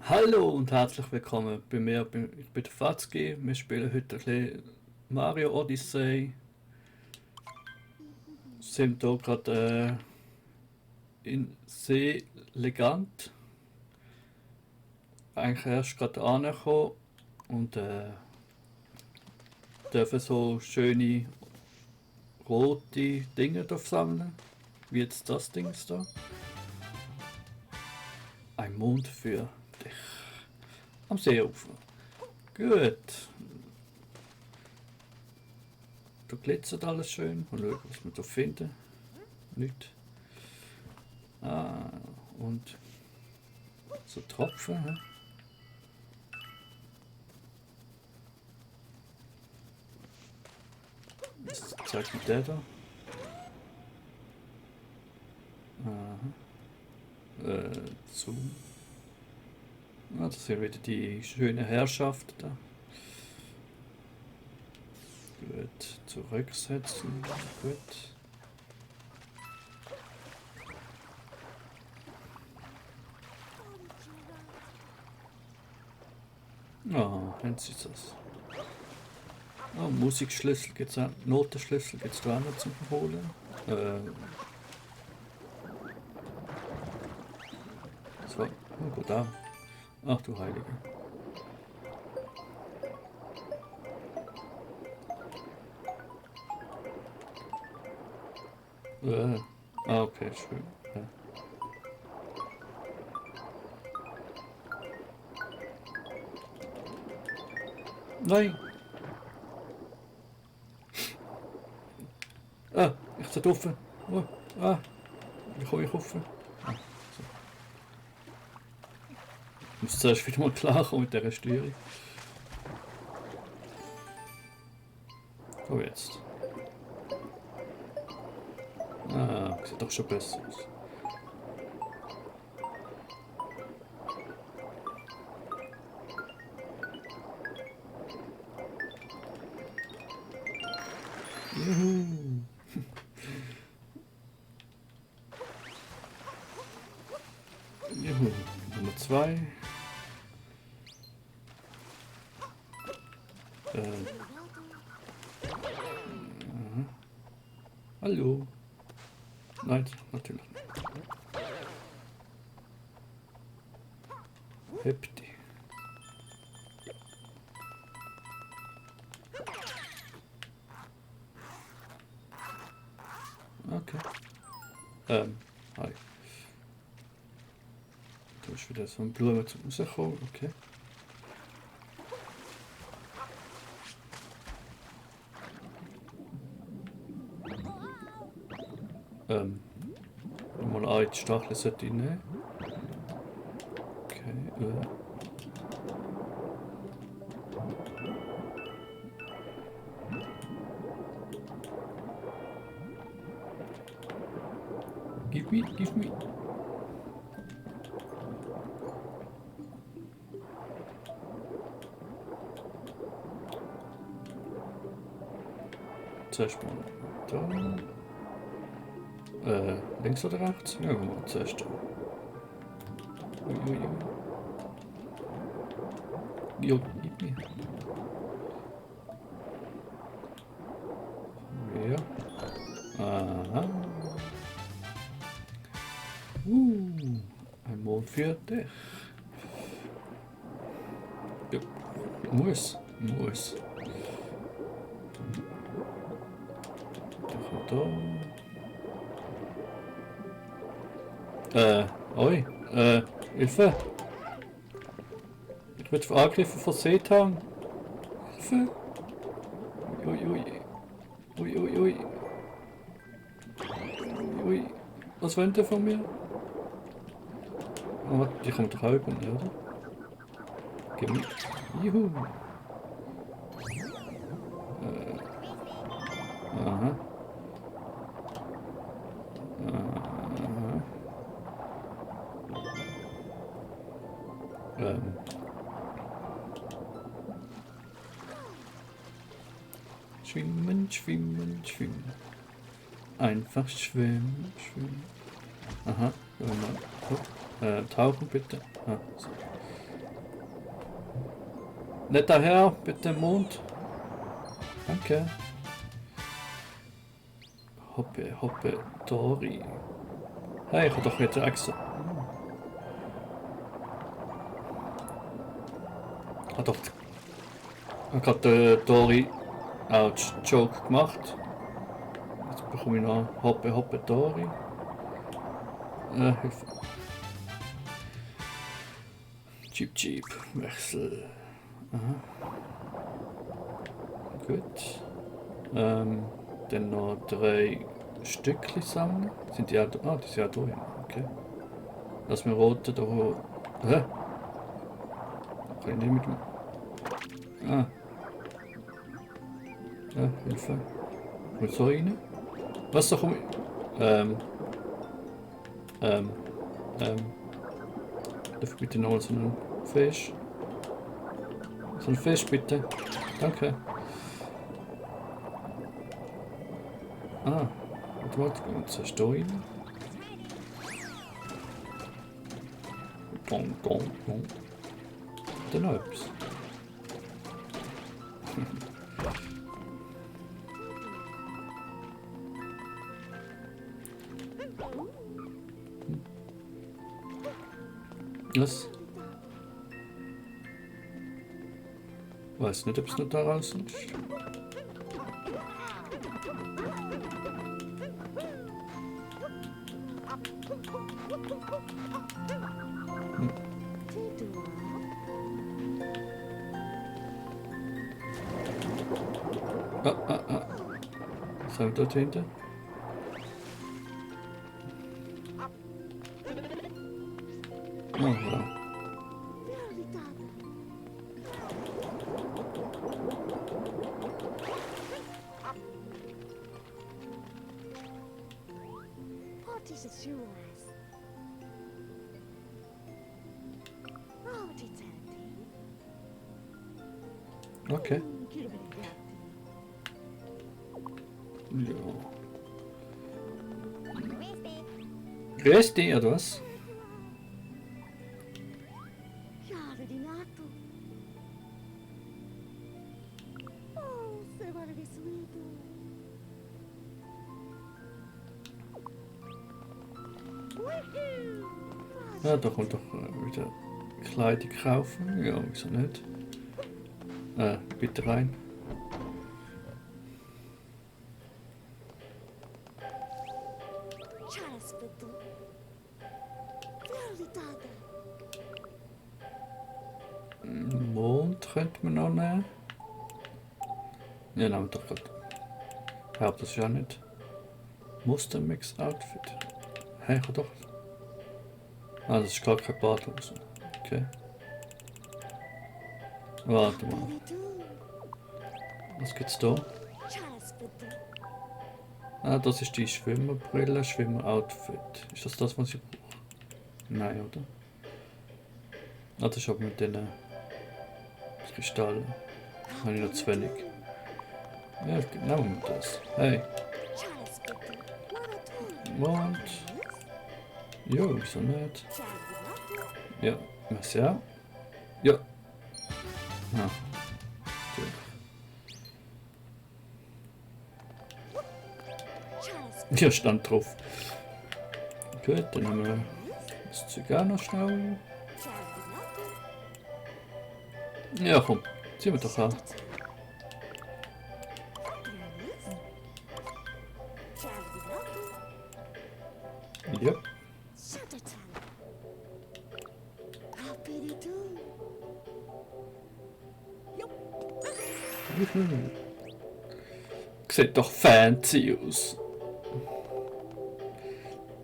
Hallo und herzlich willkommen bei mir. Ich bin der Fatzki. Wir spielen heute ein bisschen Mario Odyssey. Sind hier gerade in See Legant. Eigentlich erst gerade angekommen und dürfen so schöne rote Dinge sammeln. Wie jetzt das Ding da. Ein Mond für dich. Am Seeufer. Gut. Da glitzert alles schön. Mal schauen, was wir da finden. Nicht. Und so Tropfen. He? Was zeigt mir der da? Zoom. Ah, das sind wieder die schöne Herrschaft da. Gut, zurücksetzen. Gut. Ah, haben sie das. Oh, Musikschlüssel gibt es auch. Notenschlüssel gibt es da auch noch zum Holen. So, oh, gut da. Ach du Heilige. Okay, schön. Ja. Nein! Ah, ich zit offen. Oh, wie komme ich offen? Ah, so. Ich muss zuerst wieder mal klarkommen mit dieser Steuerung. Oh, jetzt. Ah, sieht doch schon besser aus. Juhu! Juhu. Nummer 2. Hallo. Nein, natürlich nicht. Hepti. Okay. Hi. Da ist wieder so ein Blume zum rauskommen. Okay. Mal ein, die Stachel sollte ich nehmen. Okay, Give me, give me. Zuerst mal da. Links oder rechts? Ja, mal zuerst da. Ui. Jo, gib mir. Ja. Aha. Ein Mond für dich. Ja, muss. Da. Oi. Hilfe. Ich werde angegriffen von Seetang. Hilfe. Ui. Was wollt ihr von mir? Oh, die kommt doch auch über, oder? Gib mir. Juhu. Aha. Schwimmen. Einfach schwimmen. Aha. Tauchen bitte. Ah, so. Nicht daher, bitte Mond. Danke. Hoppe, hoppe, Dori. Hey, ich hab doch jetzt extra. Hat doch. Ich hab den Dori als Joke gemacht. Jetzt bekomme ich noch Hoppe, hoppe, Dori. Hilfe. Jeep, Jeep, Wechsel. Aha. Gut. Dann noch 3 Stückchen sammeln. Sind die auch da? Ah, die sind auch da. Okay. Lass mir rote da. Hä? Kann ich nicht mit dem. Ah. Ja, Hilfe. Und so rein? Was doch um. Darf ich bitte noch so einen Fisch? So einen Fisch bitte. Danke. Ah, warte, jetzt hast du rein. Dong, dong, dong. Dann noch etwas. Was? Weiß nicht, ob es noch da raus ist. Was haben wir dort hinten? Oh, ja. Okay. Ja. Grüß dich, oder was? Ja, da kommt doch wieder Kleidung kaufen. Ja, wieso nicht? Bitte rein. Mond könnte man noch nehmen. Ja, nehmen wir doch gerade. Ja, das ist ja nicht. Mustermix Outfit. Hey, ich kann doch. Ah, das ist gar kein Badhose. Okay. Warte mal. Was gibt's da? Ah, das ist die Schwimmerbrille, Schwimmeroutfit. Ist das das, was ich brauche? Nein, oder? Ah, das ist aber mit den Kristallen. Habe ich noch zu wenig. Ja, nehmen wir das. Hey. Und. Jo, wieso nicht? Ja, was ja? Ja. Ah. Ja, stand drauf. Gut, dann haben wir das Zeug auch noch schnell. Ja, komm, ziehen wir doch an. Ja. Sieht doch fancy aus.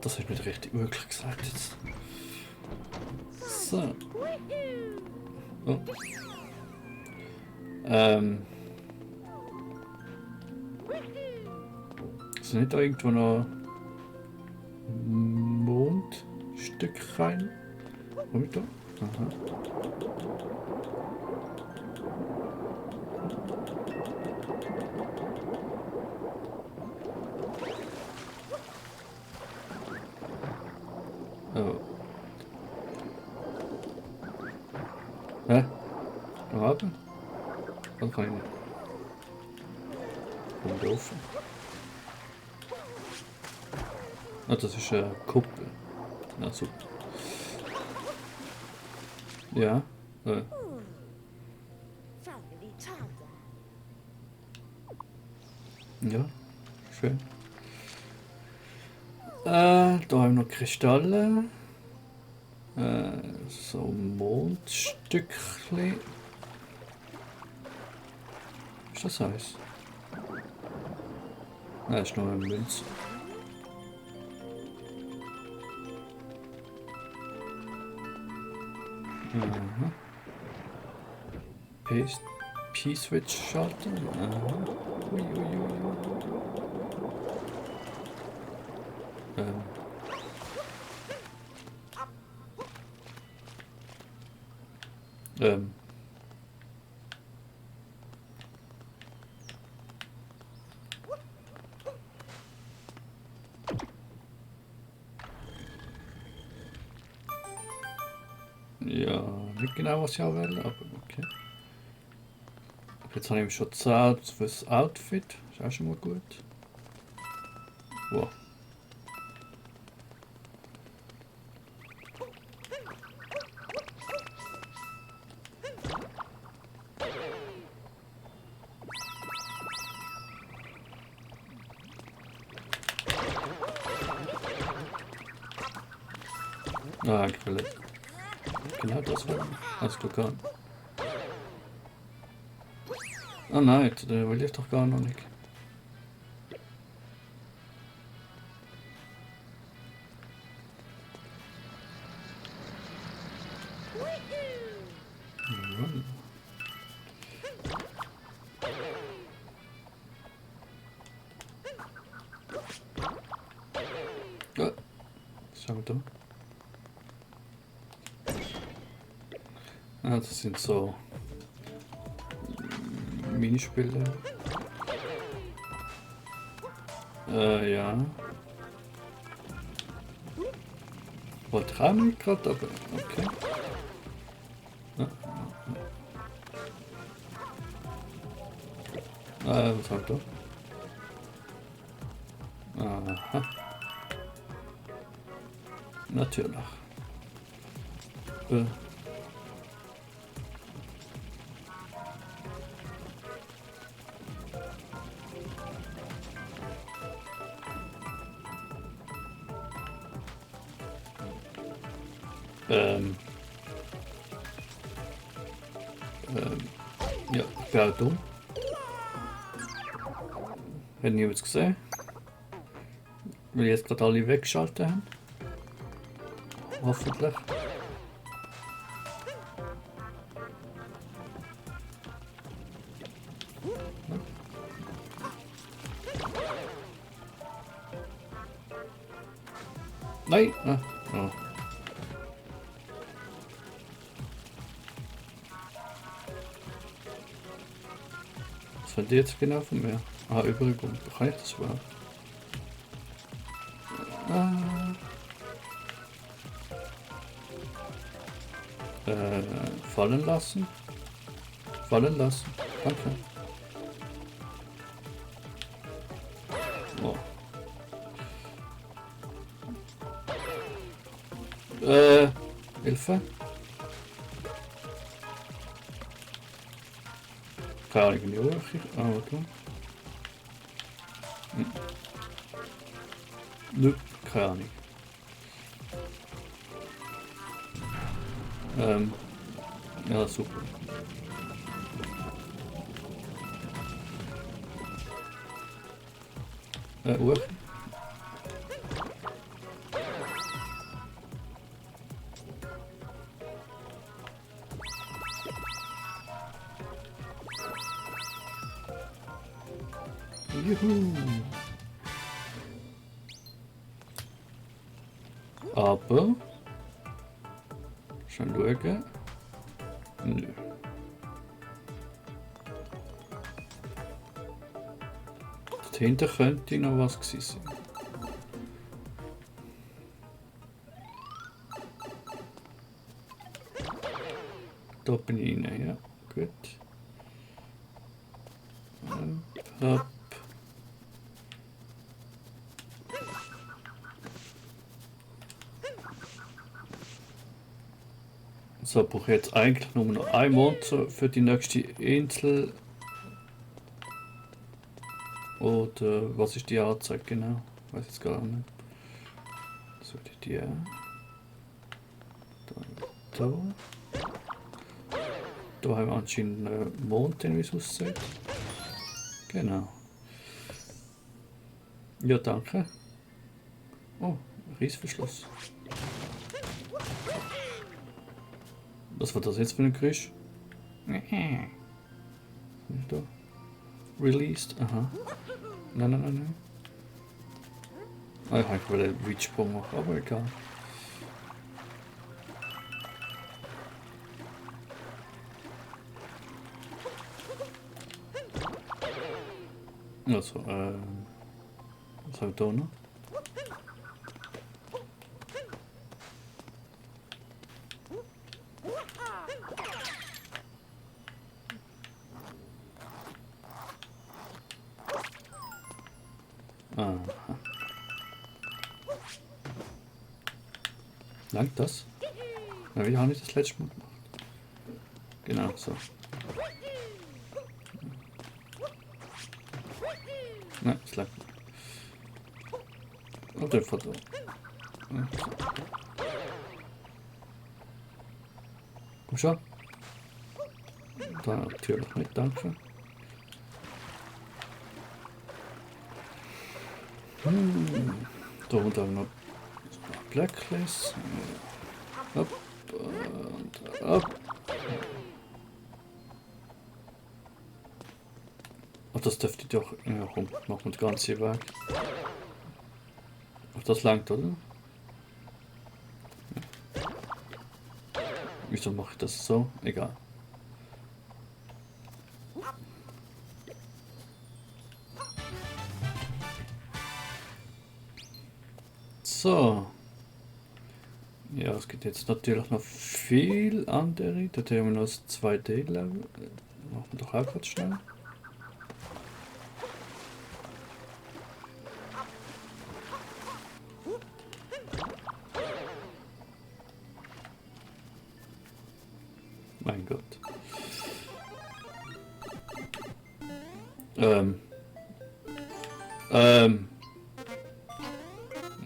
Das ist nicht richtig wirklich gesagt jetzt. So. Oh. Ist nicht da irgendwo noch Mondstück rein? Und da? Aha. Oh. Hä? Haben? kann ich nicht. Kommt offen. Ah, das ist eine Kuppel. Na super. Ja. Ja, schön. Da haben wir noch Kristalle. So Mondstückchen. Ist das heiß? Nein, ist nur eine Münze. Aha. P-Switch-Schalter. Aha. Ui, ui, ui, ui. Ähm. Ja, nicht genau, was ich auch will, aber okay. Jetzt habe ich schon 10 fürs Outfit. Ist auch schon mal gut. Wow. Ah, ich will genau das haben. Hast du gar nicht. Ah nein, den will ich doch gar noch nicht. Ja. Was haben wir da? Ah, das sind so Minispiele. Ja. Wollte ich auch nicht gerade, aber okay. Was haben wir da? Aha. Natürlich. Ja, ich bin auch dumm. Hat niemand gesehen. Weil jetzt gerade alle weggeschaltet haben. Hoffentlich. Nein! Ah, oh. Was wollen die jetzt genau von mir? Ah, Übrigung. Kann ich das überhaupt? Fallen lassen. Fallen lassen. Danke. Oh. Hilfe? Keine Ahnung, wie hoch ich. Ah, okay. Nö, keine Ahnung. Ja, super. Uhr. Juhu. Aber... Schon schauen. Nö. Dahinter könnte noch was gewesen sein. Da bin ich rein, ja. Gut. Hopp. So, brauche ich jetzt eigentlich nur noch ein Monster für die nächste Insel. Oder was ist die Anzeige genau? Weiß jetzt gar nicht. So, die. Da. Da haben wir anscheinend einen Mond, wie es aussieht. Genau. Ja, danke. Oh, Reißverschluss. Was war das jetzt für ein Geräusch? Da. Released. Aha. Nein. Ah, ich wollte einen Weitsprung machen, aber egal. Also, was haben wir da noch? Aha. Langt das? Na, wie habe ich das letzte Mal gemacht? Genau, so. Nein, es langt nicht. Und einfach da. Ja. Komm schon. Da natürlich nicht, danke. Da unten haben wir noch Blacklist. Hopp und ab. Ach, das dürfte doch. Ja, komm, machen wir das ganze weg. Ach, das langt, oder? Ja. Wieso mache ich das so? Egal. So. Ja, es gibt jetzt natürlich noch viel andere. Da haben wir noch das 2D-Level. Machen wir doch auch kurz schnell. Mein Gott.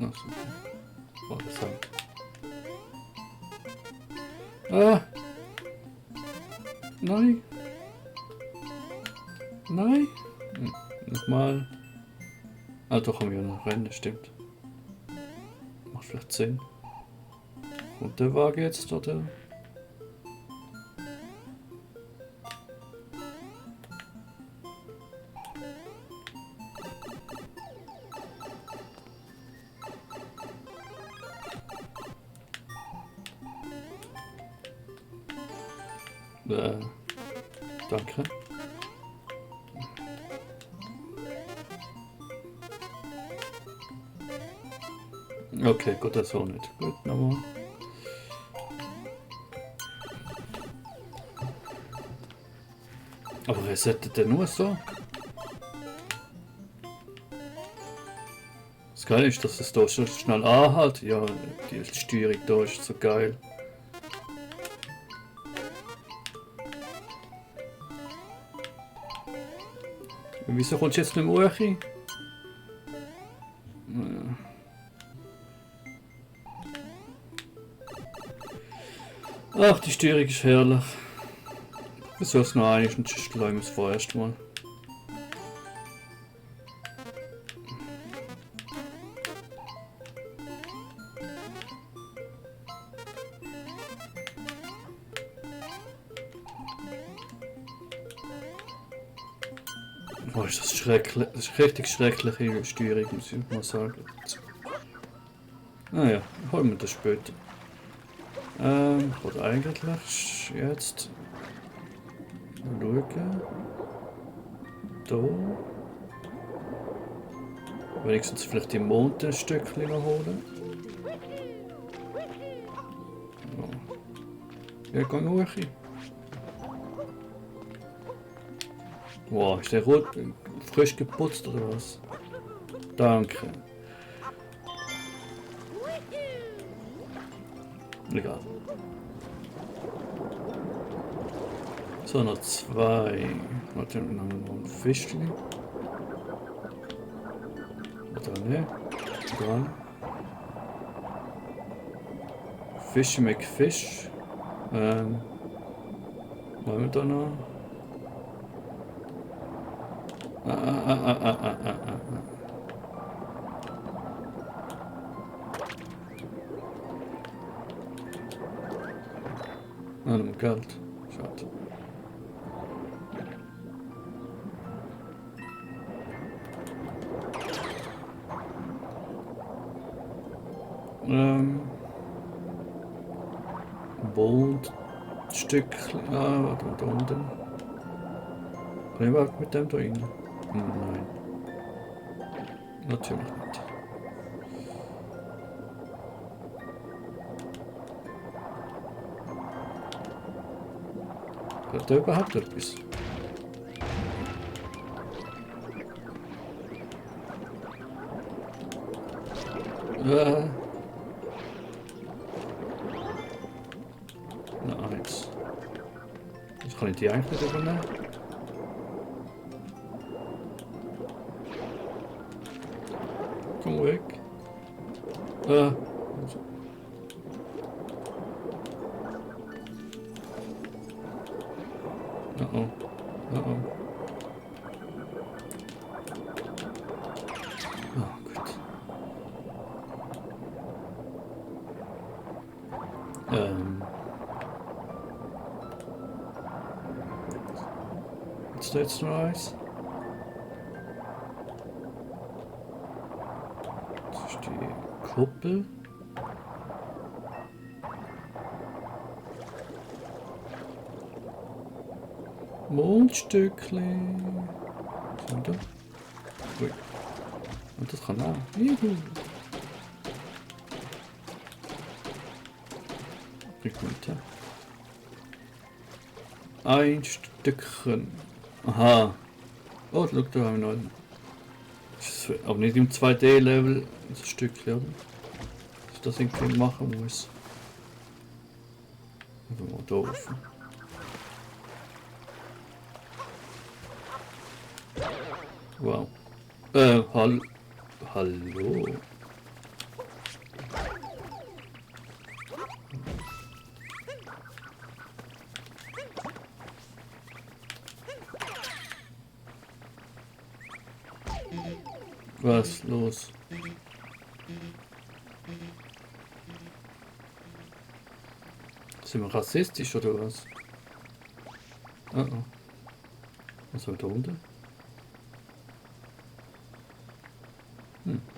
Ach so. Oh, das halt. Ah! Nein! Nein! Nochmal. Ah, doch haben wir noch Rennen, stimmt. Macht vielleicht Sinn. Und der Wagen jetzt, oder? Danke. Okay, gut, das auch nicht. Gut, nochmal. Aber resettet der nur so? Das Geile ist, dass es da so schnell anhält. Ja, die Steuerung da ist so geil. Wieso kommst du jetzt nicht mehr hoch? Ach, die Steuerung ist herrlich. Wieso es noch einig und sonst lassen wir es vorerst mal. Oh, ist das schrecklich. Das ist richtig schreckliche Steuerung, muss ich mal sagen. Naja, holen wir das später. Oder eigentlich jetzt schauen. Da. Wenigstens vielleicht die Mond ein Stückchen noch holen. Ja, geh hoch. Wow, ist der rot frisch geputzt oder was? Danke. Egal. So, noch zwei. Warte, noch ein Fischchen. Oder ne? Dran. Fishy McFish. Wollen wir da noch? Noch Geld. Schade. Boldstückchen. Warte mal, da unten. Kann ich überhaupt mit dem da rein? Nein. Natürlich nicht. Hat der überhaupt etwas? Nice. Jetzt kann ich die eigentlich nicht übernehmen. Komm weg. Oh. Oh, gut. Ist da jetzt noch eins? Das ist die Kuppel. Mondstückchen. Was haben wir da? Ui. Und das kann auch. Juhu. Bringt mit, ja. Ein Stückchen. Aha. Oh, schau, da haben wir noch. Das ist aber nicht im 2D-Level das Stückchen, oder? Dass ich das irgendwie machen muss. Einfach mal doof. Wow. Hallo. Was los? Sind wir rassistisch oder was? Oh oh. Was haben wir da unten?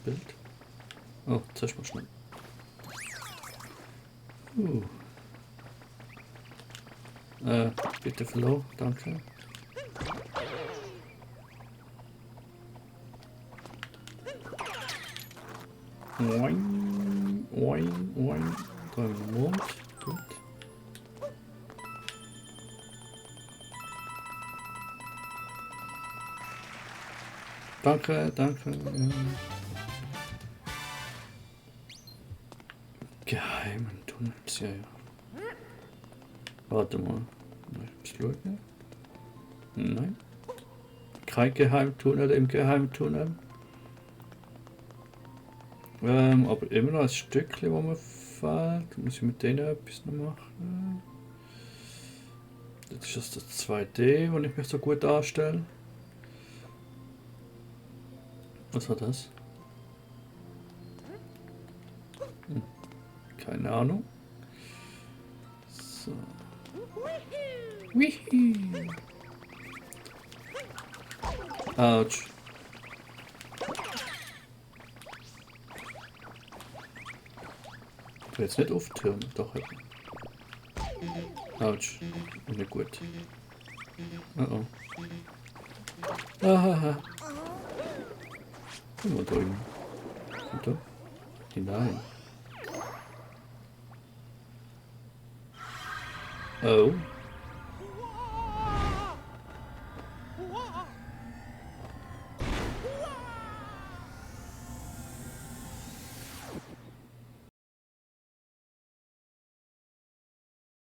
Bild. Oh, zuerst mal schnell. Bitte Flow, danke. Oing, oing, oing. Da haben wir Mond. Gut. Danke, danke. Geheimen Tunnels, ja, ja. Warte mal. Ich schauen. Nein. Kein Geheimtunnel im Geheimtunnel. Aber immer noch ein Stückchen, wo man fällt. Muss ich mit denen etwas noch machen? Jetzt ist das 2D, wo ich mich so gut anstelle. Was war das? Keine Ahnung. So. Wihi. Autsch. Ich will jetzt nicht auftürmen, doch. Autsch. Nicht gut. Oh oh. Ahaha. Immer drüben. Und da? Hinein. Oh.